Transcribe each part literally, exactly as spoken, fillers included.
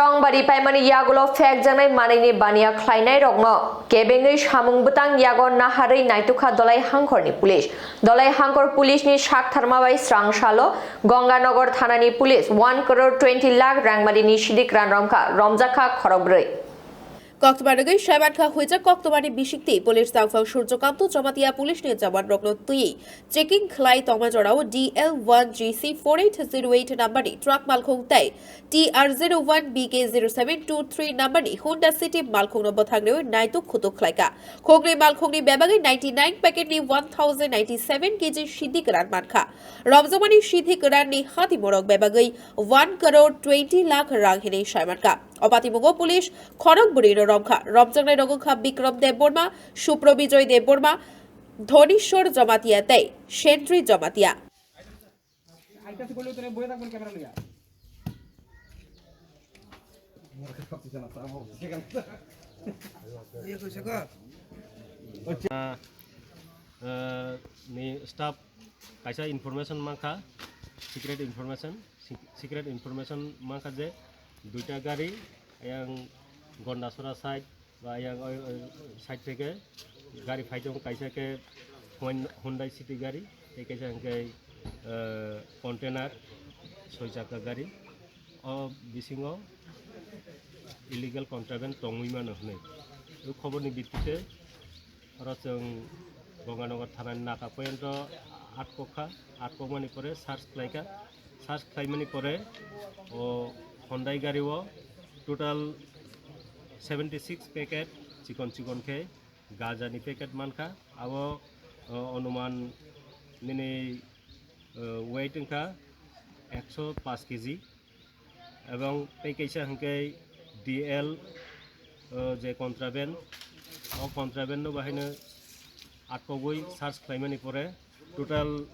Tongbari paimani yagulo phekjaknai manwini baniya khlainairokno kebengwi samung bwtang yago naharwi naitukha Dolai Hangkhorni police. Dolai Hangkhor police ni saktharma bai srangsalo Ganganagar thanani police one crore twenty lakh rangmarini sidik ran romkha, romjakha khorokbrwi. Koktwma rwgwi saimankha huijak koktwmani bisingtwi police tangphang Surjokanto Jamatia police ni jawan rokno twiwi checking khlai tongma jorao D L one G C four eight zero eight number ni truck malkhung tei T R zero one B K zero seven two three number ni Honda City malkhungno bwthang rwi naituk khutuk khlaikha. Khoknwi malkhungni bebagwi ninety nine packet ni one thousand ninety seven K G sidik ran mankha. Romjakmani sidik ranni hatimorok bebagwi one crore twenty lakh rang hinwi saimankha. O patimungo police khorok bwrwino romkha. Romjaknairok wngkha Bikram Debbarma, Supro Bijoy Debbarma, Dhonishwar Jamatia tei Sentry Jamatia. Ah, eh, ni staff kaisa information mankha, secret information, se-, secret information mankha je duita gari yang Gondasora side ba yang oi, oi, side theke gari phai tongo, kaisa khe Hon-, Hyundai City gari, tei kaisa hwnkhe, eh, container soi chakka gari. O bisingo illegal contraband tongwi mano hwnwi. O khoborni bittite oro chwng Ganganagar thanani naka poyonto atkokha, atkokmani pore search khlaikha, search khlaimani pore o Hyundai gari o total seventy six packet chikon chikon khe ganja ni packet mankha, abo, o, onuman nini, o, weight wngkha ekso paanch K G. Ebong tei kaisa hwnkhe D L, o, je contraband, o contraband no bahaino atkogwi search khlaimani pore total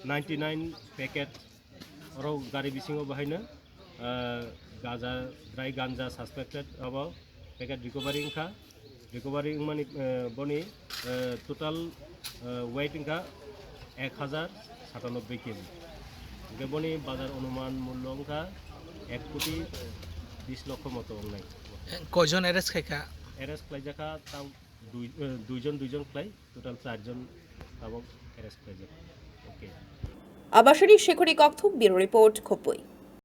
ninety nine packet oro gari bisingo bahaino, ah, gaja, dry ganja suspected abo packet recovery wngkha. Recovery wngmani, eh, boni, eh, total, eh, weight wngkha ek hajar satanobbai K G. Hingke boni bazar onuman mullo wngkha ek koti bis lokho moto wngnai. Koijon arrest khaikha? Arrest khlaijakha tao dui, eh, duijon, duijon khlai, total charjon tabok arrest khlaijakha. Okay. Abasani Shekhori Kokthum, Bureau Report, Khopui.